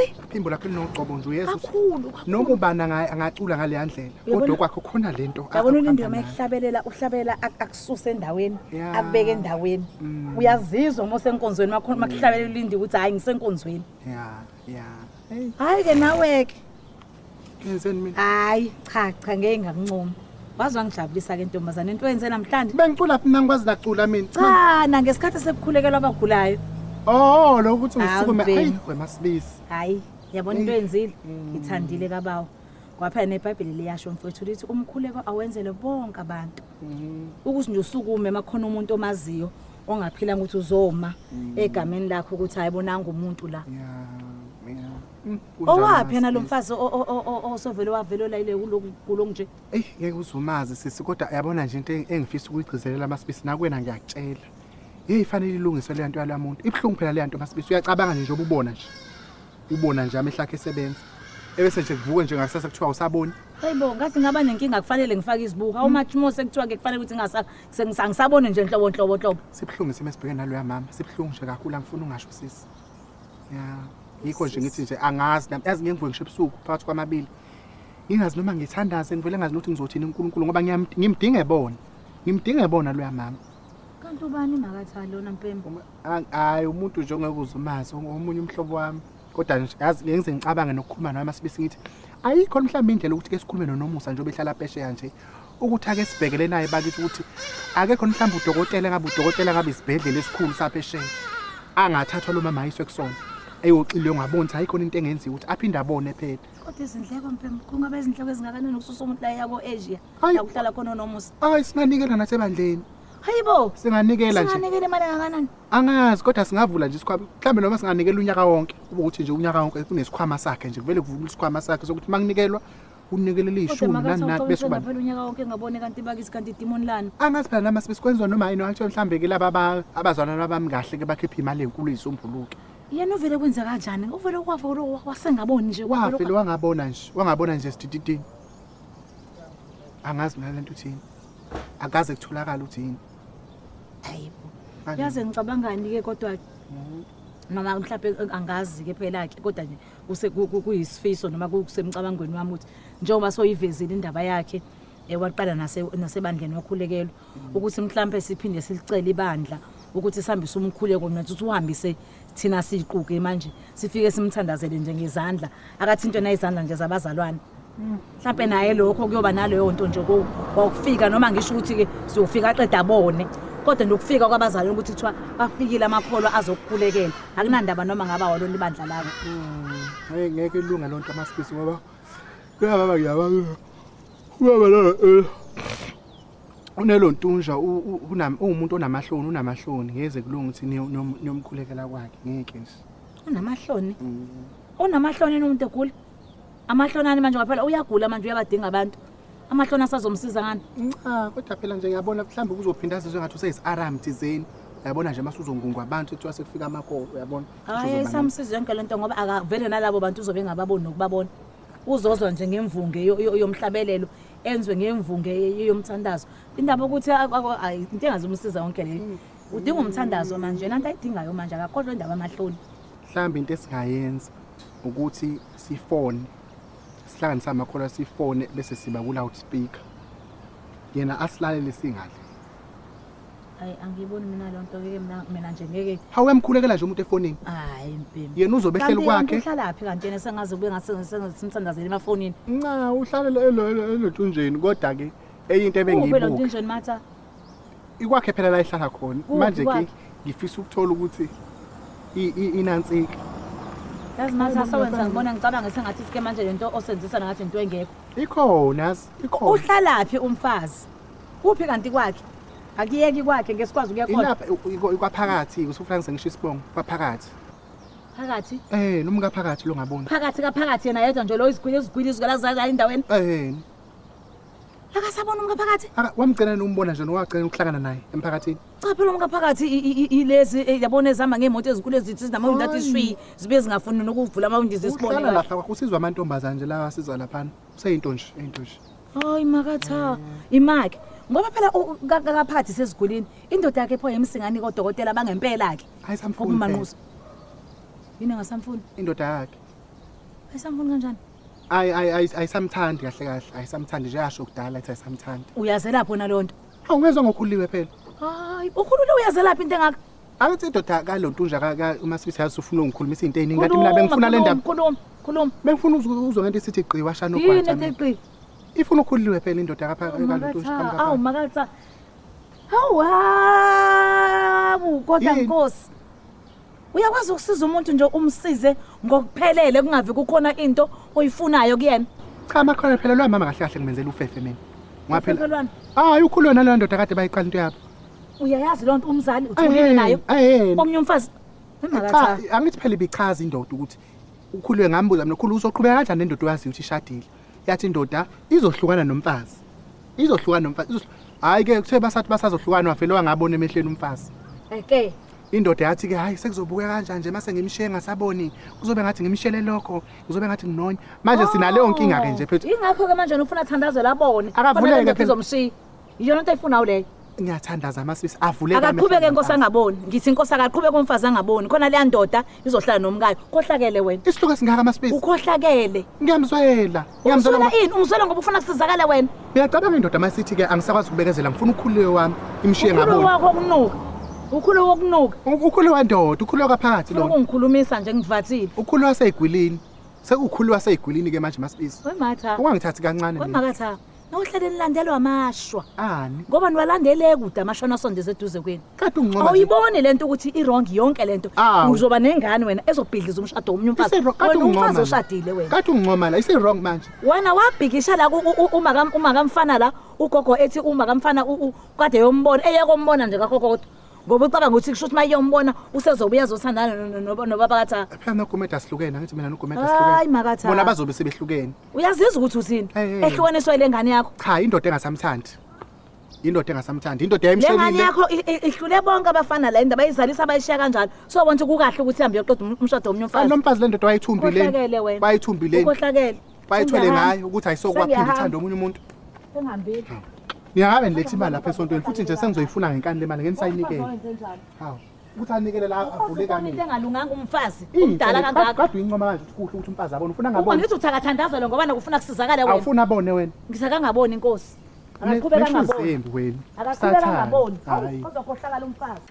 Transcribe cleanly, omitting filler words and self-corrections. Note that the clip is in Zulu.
Sisi. Iphimbo lakhe linogcobo nje uyezwa. Kakhulu, kakhulu. Noma ubani angacula ngaleya ndlela. Uyabona- Kodwa kwakho khona lento. Yabona uLindiwe akuhamba uma nayo. ehlabelela uhlabelela akususe endaweni, Yeah. akubeke endaweni. Uyazizwa uma usenkonzweni makhona makuhlabelela uLindiwe ukuthi hayi ngisenkonzweni. Ya. Hey, Hayi ke nawe ke. ngenzeni mina? Hayi cha cha ngeke ngakuncoma. Waze wangijabulisa ke ntombazane into oyenze namhlanje. Bengicula phi mina ngikwazi nacula mina. Cha na ngesikhathi sekukhulekelwa abagulayo. Oh, lo ukuthi Hawu, ngisukume. Bheki. Hayi, wemaSibisi. Hayi, yabona into oyenzile. Ngithandile kabawo. Kwaphela neBhayibheli liyasho mfowethu lithi umkhuleko awenzele bonke abantu. Ukuthi nje usukume makhona umuntu omaziyo ongaphila ukuthi uzoma egameni lakho ukuthi hayi bonanga umuntu la. Ya. Kunjalo, Owaphi yena lo MaSibisi. mfazi osovele wavele olayile kuloku kulo nje? Eyi ngeke uzumazi sisi kodwa yabona nje into engifisa ukuyigcizelela MaSibisi nakuwena ngiyakutshela. Hey fanele ilungiswe le nto yala muntu. Ibuhlungu phela le nto MaSibisi uyacabanga nje njengoba ubona nje. Ubona nje amehlo akhe esebenza. Ebese nje kuvuke nje ngakusasa kuthiwa usaboni. Hayibo ngathi ngaba nenkinga kufanele ngifake izibuko. How much more sekuthiwa ke kufanele ukuthi ngasa sengisabone nje nhlobo nhlobo nhlobo. Sibuhlungu isimo esibhekene naloya mama. Sibuhlungu nje kakhulu angifuni ungasho sisi. Ya. Yikho nje ngithi nje angazi nami yazi ngeke ngivuke ngisho ebusuku phakathi kwamabili. Ngingazi noma ngithandaze ngivele ngazi ukuthi ngizothini uNkulunkulu ngoba ngimdinga ebona. Ngimdinga ebona loya mama. Kanti ubani makathali lona mpembe? Hayi umuntu nje ongeke uzumazi omunye umhlobo wami. Kodwa nje yazi ngeke ngize ngicabange nokukhuluma naye MaSibisi ngithi ayikho mhlawumbe indlela ukuthi ke sikhulume noNomusa nje obehlala phesheya nje ukuthi ake sibhekele naye bakithi ukuthi akekho mhlawumbe udokotela ngabe udokotela ngabe isibhedlela esikhulu saphesheya angathathwa lo mama ayiswe kusona eyoxile ngabona ukuthi ayikho into engenziwa ukuthi aphinde abone phela. Kodwa izindleko mpembe kungabe izindleko ezingakanani ukususa umuntu la yako Asia Hayi. la kuhlala khona uNomusa. Hayi singanikela nasebandleni. Hayibo Singanikela nje. Singanikela imali engakanani? Angazi kodwa singavula nje isikhwama mhlawumbe noma singanikela unyaka wonke kube ukuthi nje unyaka wonke kunesikhwama sakhe nje kuvele kuvulwe isikhwama sakhe sokuthi makunikelwa unikelela Kodwa ishumi nani nani bese uba phela unyaka wonke ngabone kanti bakithi kanti idimoni lani. Angazi phela nama sibesikwenziwa noma yini actually mhlawumbe ke laba abazalwane bami kahle ke bakhipha imali enkulu izisombuluke. Yena uvele kwenza kanjani? Uvele kwavele wasengaboni nje. Wavele wangabona nje, wangabona nje sidididini. Angazi mina lento uthini. Akaze kutholakala uthini. Hayibo. Manje- Yaze ngicabangani ke kodwa noma mhlawumbe angazi ke phela ke kodwa nje kuse kuyisifiso noma kusemcabangweni wami ukuthi njengoba soyivezile indaba yakhe waqala nasebandleni wakhulekelwa ukuthi mhlawumbe siphinde silicele ibandla ukuthi sihambise umkhuleko nathi ukuthi uhambise thina siquke manje sifike simthandazele nje ngezandla akathintwe nayizandla nje zabazalwane mhlambe naye lokho kuyoba naleyo nto nje kwakufika noma ngisho ukuthi ke siyofika aqeda abone kodwa nokufika kwabazalwane ukuthi kuthiwa bafikile amakholwa azokukhulekela akunandaba noma ngaba walona ibandla lakho. Hayi ngeke ilunge lonto amaSibisi ngoba uyababa ngiyababa. Uyababa lo unelontunja uwumuntu onamahloni unamahloni ngeze kulunga ukuthi niyomkhulekela kwakhe ngeke nje. Unamahloni? Unamahloni umuntu egula? Amahloni ani manje ngaphela uyagula manje uyabadinga abantu. Amahloni asazomsiza ngani? Cha kodwa phela nje ngiyabona mhlawumbe kuzophinda azizwe ngathi useyisi-aram thizeni. Uyabona nje masuzongungwa abantu kuthiwa sekufika amakolo uyabona. Hayi samsiza yonke lento ngoba akavele nalabo bantu uzobe engababoni nokubabona. Uzozwa nje ngemvunge yomhlabelelo enzwe ngemvunge yomthandazo. Indaba ukuthi into engazomsiza yonke le. Udinga umthandazo manje nanto ayidingayo manje akakhohlwa indaba amahloni. Mhlawumbe into esingayenza ukuthi sifone sihlanganise amakholwa sifone bese siba ku loudspeaker. Yena asilalele singale. Hayi angiyiboni mina lonto ke mina nje ngeke. Hawu uyamkhulekela nje umuntu efonini. Hayi mpembe. Yena uzobe ehleli kwakhe. Uhlalaphi kanti yena sengaze kube ngase simthandazele emafonini. Nca uhlalele elontunjeni kodwa ke enye into ebengiyibuka. Uphi lontunjeni matha? Ikwakhe phela la ihlala khona. Manje ke ngifisa ukuthola ukuthi inansika. Yazi matha sawenza ngibona ngicabanga sengathi sike manje lento osenzisa ngathi into engekho. Ikhona, ikhona. Uhlalaphi umfazi? Uphi kanti kwakhe? Akuyeki kwakhe ngesikwazi ukuya khona. Ilapha ikwaphakathi usufuna ngisho isibongo kwaphakathi. Phakathi? Noma kaphakathi lo ngabona. Phakathi kaphakathi yena yedwa nje lo izigwili izigwili izigwila zaza endaweni. Akasabona umkaphakathi? Wamgcina nombona nje nowagcina ukuhlangana naye emphakathini. Cha phela umkaphakathi ilezi yabona ezihamba ngeemoto ezinkulu ezithi zinamawindi athi shwi zibe zingafuni nokuvula amawindi zisibone. Uhlala lapha usizwa amantombazane nje lawa asizwa lapha. Useyinto nje, into nje. Hayi makatha, imake. Ngoba phela kaphakathi sezigulini indoda yakhe pho yemsingani kodokotela bangempela ke. Ayisamfuni. Umanquza. Yini engasamfuni? Indoda yakhe. Ayisamfuni kanjani? Ayi ayi ayisamthandi kahle kahle, ayisamthandi nje yasho kudala ethi ayisamthandi. Uyazelaphi na lonto? Hawu ngezwe ngokhululiwe phela. Hayi, ukhulule uyazelaphi into engaka? Angithi indoda kalontunja ka uMasibisi yazi ufuna ungikhulumisa into eziningi kanti mina bengifuna le ndaba. Khuluma, khuluma. Bengifuna uzwe ngento isithi gqi washana Yini ogwaja. ethi mina. gqi? Ifuna ukhululiwe phela indoda kapha kalontunja. Awu makatha. Hawu hawu kodwa Yini? Nkosi. Uyakwazi ukusiza umuntu nje umsize ngokuphelele kungavi kukhona into oyifunayo kuyena. Cha makhona phela lo mama kahle kahle ngimenzela ufefe mina. Ngoba phela Ufefelwani? Hayi ukhululiwe naleyo ndoda kade bayiqala into yabo. Uyayazi lonto umzali uthulile nayo. Eh. Omnye umfazi. Cha Makatha. angithi phela ibichaza indoda ukuthi ukhululiwe ngambuza mina ukhulu uzoqhubeka kanjani nendoda oyaziyo ukuthi ishadile. Yathi indoda izohlukana nomfazi. Izohlukana nomfazi. Hayi ke kuthe basathi basazohlukana wavele wangabona emehlweni umfazi. Eke. Indoda yathi ke hayi sekuzobuka kanjani nje mase ngimshiye ngasaboni kuzobe ngathi ngimshele lokho kuzobe ngathi nginonya manje sinaleyo nkinga ke nje phethu Ingakho ke manje ufuna thandazwe labone. Akavuleke phela. Izomshiya. Iyona into ayifunayo leyo. Ngiyathandaza amasibisi avuleke Akaqhubeke inkosi angaboni. Ngithi inkosi akaqhubeke umfazi angaboni. Khona leya ndoda izohlala nomkayo. Khohlakele wena. Isihluku esingaka amasibisi. Ukhohlakele. Ngiyamzwela. Ngiyamzwela. Umzwela ini? Umzwela ngoba ufuna kusizakala wena. Uyacabanga indoda masithi ke angisakwazi ukubekezela ngifuna ukhululiwe wami imshiye Ukhulu ngaboni. wakho okunuka. Ukhulu wokunuka. Ukhululiwe ndoda, ukhululiwe kaphakathi Ufuna lo. ukungikhulumisa nje ngivathile. Ukhululiwe waseyigwilini. Sekukhululiwe waseyigwilini ke manje masibisi. Wematha. Ungangithathi kancane mina. Wemakatha. Nohlele nilandelwa amashwa. Ani? Ngoba niwalandele kude amashwa nasondeze eduze kwenu. Kade ungincoma nje. Awuyiboni lento ukuthi i-wrong yonke lento. Awu. Uzoba nengane wena ezobhidliza umshado womunye umfazi. Kade Wena ungincoma. umfazi la. oshadile wena. Kade ungincoma la, isi wrong manje. Wena wabhikisha la uma kamfana la ugogo ethi uma kamfana kade yombona eyekombona nje kakho kodwa. Ngoba ucabanga ukuthi kusho ukuthi mayiyombona usezobuya azothandana nobaba katha. Phela noGumede asihlukene, angithi mina noGumede Hayi, asihlukene. makatha. Bona bazobe sebehlukene. Uyazizwa ukuthi uthini? Eh, eh. Ehlukaniswa ile ngane yakho. Cha, indoda engasamthandi. Indoda engasamthandi. Indoda Le ngane yayimshelile. yakho ihlule bonke abafana la indaba bayizalisa bayishiya kanjalo. So wona kukahle ukuthi ihambe yoqeda umshado womunye Kanti umfazi. lo mfazi le ndoda wayithumbile. Ukhohlakele wena. Bayithumbile. Ukhohlakele. Bayithwele Sengiyahamba. ngayo ukuthi ayisokwaphinda Sengiyahamba. uthando omunye umuntu. Sengihambile. Ningabe niletha imali lapha esontweni futhi nje sengizoyifuna ngenkani le mali ngeke nisayinikele. Wenze njalo. Hawu. Ukuthi anikele la avule Ufuna kanye. into engalunganga umfazi umdala kangaka. Kade uyincoma kanje ukuthi kuhle ukuthi umfazi abone. Ufuna Uma ngabone. ngithi uthakathandazela ngoba nakufuna kusizakale wena. Awufuna abone wena. Ngisakangaboni inkosi. Akaqhubeka angaboni. Nenhliziyo embi wena. Akaqhubeka Sathane. angaboni. Hayi. Uzokhohlakala umfazi.